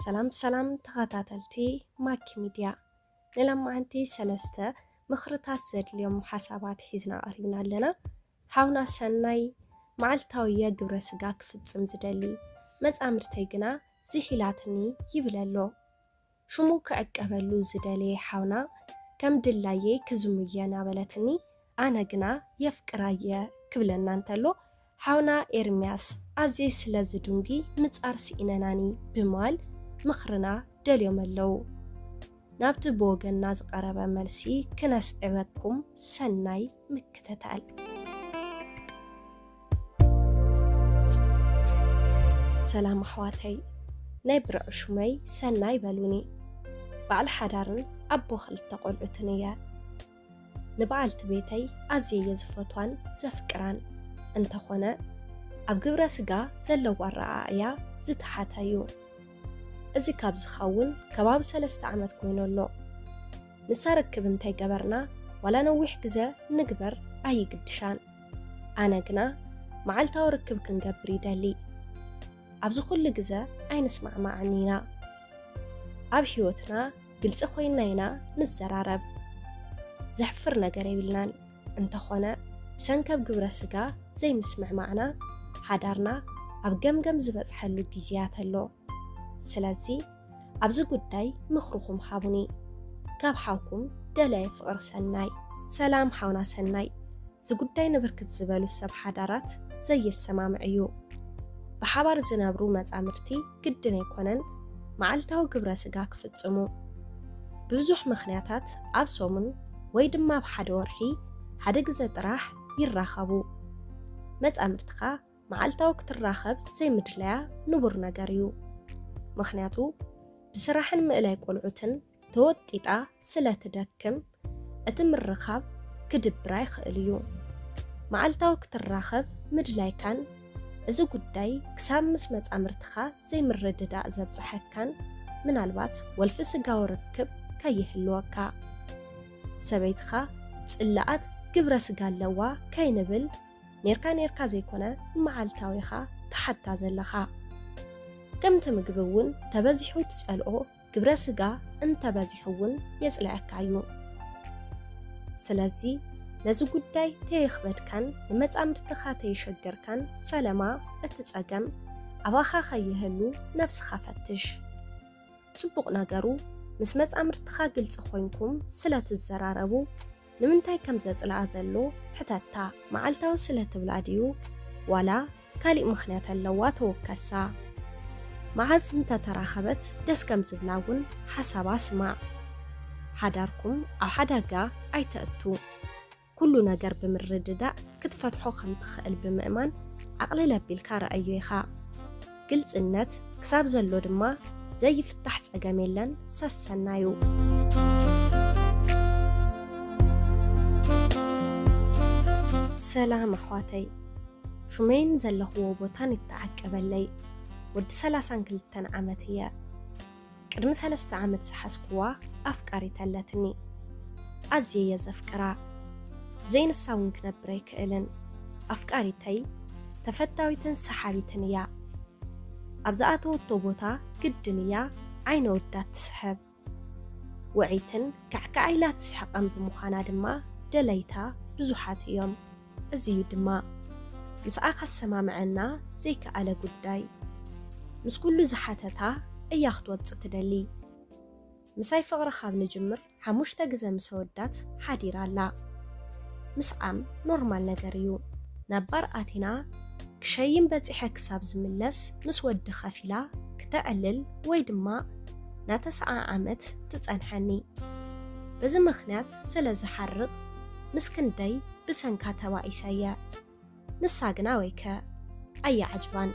ሰላም ሰላም ተኸታተልቲ ማኪ ሚድያ፣ ንሎማዓንቲ ሰለስተ ምኽርታት ዘድልዮም ሓሳባት ሒዝና ቀሪብና ኣለና። ሓውና ሰናይ መዓልታዊ እየ ግብረ ስጋ ክፍጽም ዝደሊ፣ መጻምድተይ ግና ዝሒላትኒ ይብል ኣሎ። ሽሙ ክዕቀበሉ ዝደለየ ሓውና ከም ድላየይ ክዝሙየ እናበለትኒ፣ ኣነ ግና የፍቅራየ ክብለና እንተሎ፣ ሓውና ኤርምያስ ኣዝየ ስለ ዝድንጉ ምጻር ስኢነናኒ ብምባል ምኽርና ደልዮም ኣለዉ። ናብቲ ብወገንና ዝቐረበ መልሲ ክነስዕበኩም ሰናይ ምክትታል። ሰላም ኣሕዋተይ፣ ናይ ብርዒ ሹመይ ሰናይ በሉኒ። በዓል ሓዳርን ኣቦ ክልተ ቆልዑትን እየ። ንበዓልቲ ቤተይ ኣዝየ እየ ዝፈትዋን ዘፍቅራን። እንተኾነ ኣብ ግብረ ስጋ ዘለዎ ኣረኣእያ ዝተሓተ እዩ። እዚ ካብ ዝኸውን ከባቢ ሰለስተ ዓመት ኮይኑ ኣሎ። ንሳ ርክብ እንተይገበርና ዋላ ነዊሕ ግዘ ንግበር ኣይግድሻን። ኣነ ግና መዓልታዊ ርክብ ክንገብር ይደሊ። ኣብዚ ኩሉ ግዘ ኣይንስማዕማዕን ኢና። ኣብ ህይወትና ግልፂ ኮይና ኢና ንዘራረብ። ዘሕፍር ነገር የብልናን። እንተኾነ ብሰንከብ ግብረ ስጋ ዘይምስምዕማዕና ሓዳርና ኣብ ገምገም ዝበፅሐሉ ግዜያት ኣሎ። ስለዚ ኣብዚ ጉዳይ ምኽርኹም ሃቡኒ። ካብ ሓውኩም ደላየ ፍቕሪ ሰናይ። ሰላም ሓውና ሰናይ፣ እዚ ጉዳይ ንብርክት ዝበሉ ሰብ ሓዳራት ዘየሰማምዕ እዩ። ብሓባር ዝነብሩ መጻምድቲ ግድን ኣይኮነን መዓልታዊ ግብረ ስጋ ክፍጽሙ። ብብዙሕ ምኽንያታት ኣብ ሰሙን ወይ ድማ ኣብ ሓደ ወርሒ ሓደ ግዘ ጥራሕ ይራኸቡ። መጻምድትኻ መዓልታዊ ክትራኸብ ዘይምድላያ ንቡር ነገር እዩ። ምኽንያቱ ብስራሕን ምእላይ ቆልዑትን ተወጢጣ ስለ ትደክም እቲ ምርኻብ ክድብራ ይኽእል እዩ። መዓልታዊ ክትራኸብ ምድላይካን እዚ ጉዳይ ክሳብ ምስ መጻምርትኻ ዘይምርድዳእ ዘብጽሐካን ምናልባት ወልፊ ስጋዊ ርክብ ከይህልወካ። ሰበይትኻ ጽላኣት ግብረ ስጋ ኣለዋ ከይንብል ኔርካ ኔርካ ዘይኮነ መዓልታዊኻ ትሓታ ዘለኻ። ከምቲ ምግቢ እውን ተበዚሑ ትጸልኦ ግብረ ስጋ እንተበዚሑ እውን የጽልኣካ እዩ። ስለዚ ነዚ ጉዳይ ተየኽበድካን ንመጻምድትኻ ተየሸገርካን ፈለማ እቲ ጸገም ኣባኻ ከይህሉ ነብስኻ ፈትሽ። ጽቡቕ ነገሩ ምስ መጻምድትኻ ግልጺ ኮይንኩም ስለ ትዘራረቡ ንምንታይ ከም ዘጽልኣ ዘሎ ሕተታ። መዓልታዊ ስለ ትብላ ድዩ ዋላ ካሊእ ምኽንያት ኣለዋ ተወከሳ። መዓዝ እንተተራኸበት ደስ ከም ዝብላ እውን ሓሳባ ስማዕ። ሓዳርኩም ኣብ ሓደጋ ኣይተእቱ። ኩሉ ነገር ብምርድዳእ ክትፈትሖ ከም ትኽእል ብምእማን ኣቕልል ኣቢልካ ረኣዮ ኢኻ። ግልጽነት ክሳብ ዘሎ ድማ ዘይፍታሕ ጸገም የለን። ሰሰናዩ። ሰላም ኣሕዋተይ፣ ሹመይን ዘለኽዎ ቦታን ይተዓቀበለይ። ወዲ ሰላሳን ክልተን ዓመት እየ። ቅድሚ ሰለስተ ዓመት ዝሓዝክዋ ኣፍቃሪት ኣለትኒ። ኣዝየ እየ ዘፍቅራ። ብዘይ ንሳ እውን ክነብር ኣይክእልን። ኣፍቃሪተይ ተፈታዊትን ሰሓቢትን እያ። ኣብ ዝኣተወቶ ቦታ ግድን እያ ዓይኒ ኣወዳት ትስሕብ። ውዕይትን ካዕካዕ ኢላ ትስሕቐን ብምዃና ድማ ደለይታ ብዙሓት እዮም። እዚ እዩ ድማ ምስኣ ከሰማምዐና ዘይከኣለ ጉዳይ። ምስ ኩሉ ዝሓተታ እያ ክትወጽእ ትደሊ። ምሳይ ፍቕሪ ካብ ንጅምር ሓሙሽተ ግዘ ምስ ኣወዳት ሓዲራ ኣላ። ምስኣም ኖርማል ነገር እዩ። ናብ ባር ኣቲና ክሸይን በጺሐ ክሳብ ዝምለስ ምስ ወዲ ከፊላ ክተዕልል ወይ ድማ ናተሰዓዓመት ትጸንሐኒ። በዚ ምኽንያት ስለ ዝሓርቕ ምስ ክንደይ ብሰንካ ተባኢሰ እየ። ንሳ ግና ወይከ ኣየዓጅባን።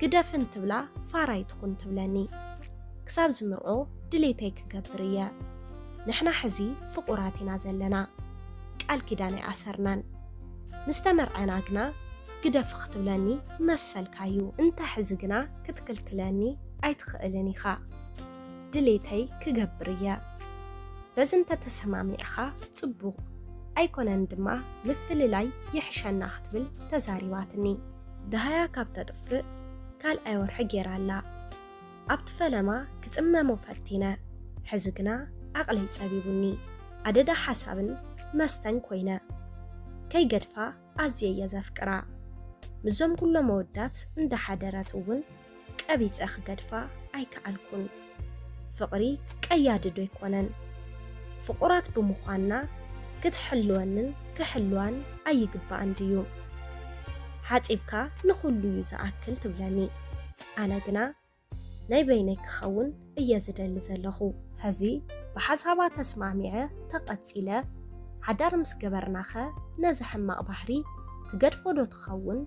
ግደፍን ትብላ ፋራ ኣይትኹን ትብለኒ። ክሳብ ዝምርዖ ድሌተይ ክገብር እየ። ንሕና ሕዚ ፍቑራት ኢና ዘለና። ቃል ኪዳን ኣይኣሰርናን። ምስ ተመርዐና ግና ግደፊ ክትብለኒ መሰልካ እዩ። እንተ ሕዚ ግና ክትክልክለኒ ኣይትኽእልን ኢኻ። ድሌተይ ክገብር እየ። በዚ እንተተሰማሚዕኻ ጽቡቕ፣ ኣይኮነን ድማ ምፍልላይ ይሕሸና ክትብል ተዛሪባትኒ። ደሃያ ካብ ተጥፍእ ካልኣይ ወርሒ ጌራ ኣላ። ኣብቲ ፈለማ ክጽመሞ ፈቲነ። ሕዚ ግና ዓቕለይ ጸቢቡኒ። ኣደዳ ሓሳብን መስተን ኮይነ። ከይገድፋ ኣዝየ እየ ዘፍቅራ። ምስዞም ኩሎም ኣወዳት እንዳሓደረት እውን ቀቢጸ ክገድፋ ኣይከኣልኩን። ፍቕሪ ቀያዲ ዶ ኣይኮነን? ፍቑራት ብምዃንና ክትሕልወንን ክሕልዋን ኣይግባእን ድዩ? ሓጺብካ ንኹሉ እዩ ዝኣክል ትብለኒ። ኣነ ግና ናይ በይነይ ክኸውን እየ ዝደሊ ዘለኹ። ሕዚ ብሓሳባ ተስማሚዐ ተቐጺለ ሓዳር ምስ ገበርናኸ ነዚ ሕማቕ ባህሪ ትገድፎ ዶ ትኸውን?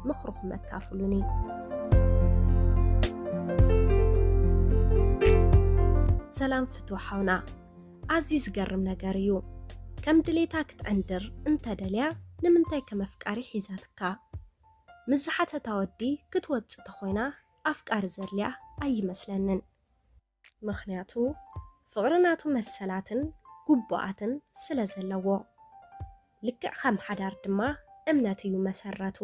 ምኽርኹም ኣካፍሉኒ። ሰላም ፍትው ሓውና፣ ኣዝዩ ዝገርም ነገር እዩ። ከም ድሌታ ክትዕንድር እንተደልያ ንምንታይ ከም ኣፍቃሪ ሒዛትካ? ምስ ዝሓተታ ወዲ ክትወጽእ ተኾይና ኣፍቃሪ ዘድልያ ኣይመስለንን። ምኽንያቱ ፍቕሪ ናቱ መሰላትን ግቡኣትን ስለ ዘለዎ። ልክዕ ከም ሓዳር ድማ እምነት እዩ መሰረቱ።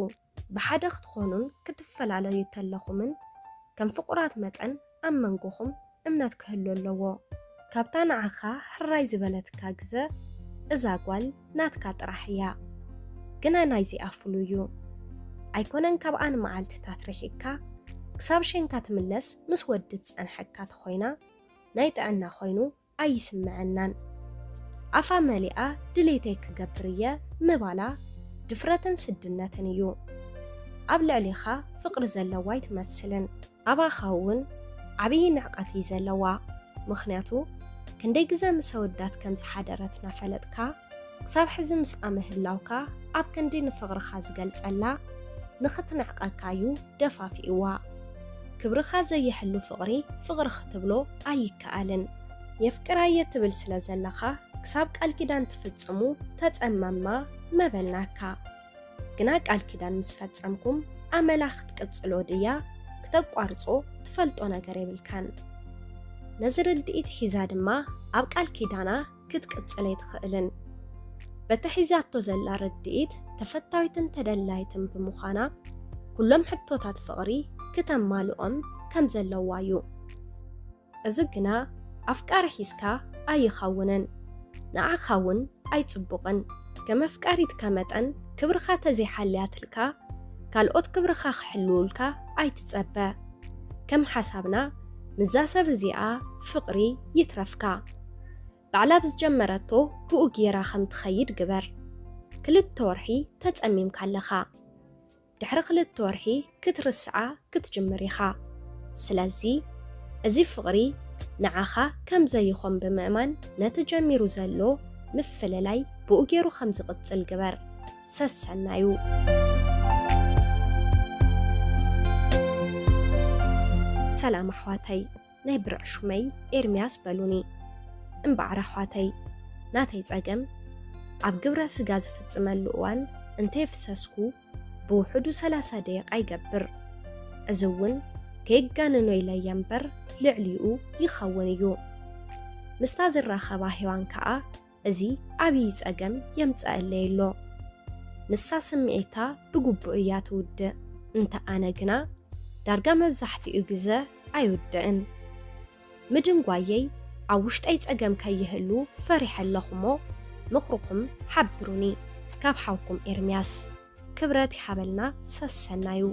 ብሓደ ክትኾኑን ክትፈላለዩ ተለኹምን ከም ፍቑራት መጠን ኣብ መንጎኹም እምነት ክህሉ ኣለዎ። ካብታ ንዓኻ ሕራይ ዝበለትካ ግዘ እዛ ጓል ናትካ ጥራሕ እያ። ግና ናይዚኣ ፍሉይ እዩ። ኣይኮነን ካብኣ ንመዓልትታት ርሒቕካ ክሳብ ሸንካ ትምለስ ምስ ወዲ ትጸንሐካ ተኾይና ናይ ጥዕና ኮይኑ ኣይስምዐናን። ኣፋ መሊኣ ድሌተይ ክገብር እየ ምባላ ድፍረትን ስድነትን እዩ። ኣብ ልዕሌኻ ፍቕሪ ዘለዋ ኣይትመስልን። ኣባኻ እውን ዓብዪ ንዕቀት እዩ ዘለዋ። ምኽንያቱ ክንደይ ግዘ ምስ ኣወዳት ከም ዝሓደረት እናፈለጥካ ክሳብ ሕዚ ምስኣ ምህላውካ ኣብ ክንዲ ንፍቕርኻ ዝገልጸላ ንኽትንዕቀካ እዩ ደፋፊእዋ። ክብርኻ ዘይሕሉ ፍቕሪ ፍቕሪ ክትብሎ ኣይከኣልን። የፍቅራየ ትብል ስለ ዘለኻ ክሳብ ቃል ኪዳን ትፍጽሙ ተጸመማ መበልናካ። ግና ቃል ኪዳን ምስ ፈጸምኩም ኣመላ ክትቅጽሎ ድያ ክተቋርጾ ትፈልጦ ነገር የብልካን። ነዚ ርድኢት ሒዛ ድማ ኣብ ቃል ኪዳና ክትቅጽል ኣይትኽእልን። በቲ ሒዛቶ ዘላ ርድኢት ተፈታዊትን ተደላይትን ብምዃና ኩሎም ሕቶታት ፍቕሪ ክተማልኦም ከም ዘለዋ እዩ። እዚ ግና ኣፍቃሪ ሒዝካ ኣይኸውንን፣ ንዓኻ እውን ኣይጽቡቕን። ከም ኣፍቃሪትካ መጠን ክብርኻ ተዘይሓልያትልካ ካልኦት ክብርኻ ክሕልውልካ ኣይትጸበ። ከም ሓሳብና ምስዛ ሰብ እዚኣ ፍቕሪ ይትረፍካ። ባዕላ ብዝጀመረቶ ብኡ ጌራ ከም ትኸይድ ግበር። ክልተ ወርሒ ተጸሚምካ ኣለኻ። ድሕሪ ክልተ ወርሒ ክትርስዓ ክትጅምር ኢኻ። ስለዚ እዚ ፍቕሪ ንዓኻ ከም ዘይኾን ብምእማን ነቲ ጀሚሩ ዘሎ ምፍልላይ ብኡ ጌሩ ከም ዝቕጽል ግበር። ሰሰናዩ። ሰላም ኣሕዋተይ፣ ናይ ብርዕ ሹመይ ኤርምያስ በሉኒ። እምበኣር ኣሕዋተይ፣ ናተይ ጸገም ኣብ ግብረ ስጋ ዝፍጽመሉ እዋን እንተየፍሰስኩ ብውሕዱ ሰላሳ ደቂቃ ይገብር። እዚ እውን ከየጋንኖ ኢለ እየ እምበር ልዕሊኡ ይኸውን እዩ። ምስታ ዝራኸባ ሄዋን ከኣ እዚ ዓብዪ ጸገም የምጽኣለይ ኣሎ። ንሳ ስምዒታ ብግቡእ እያ ትውድእ፣ እንተ ኣነ ግና ዳርጋ መብዛሕትኡ ግዘ ኣይውድእን። ምድንጓየይ ኣብ ውሽጠይ ጸገም ከይህሉ ፈሪሐ ኣለኹ እሞ ምኽርኹም ሓብሩኒ። ካብ ሓውኩም ኤርምያስ። ክብረት ይሃበልና ሰሰናዩ።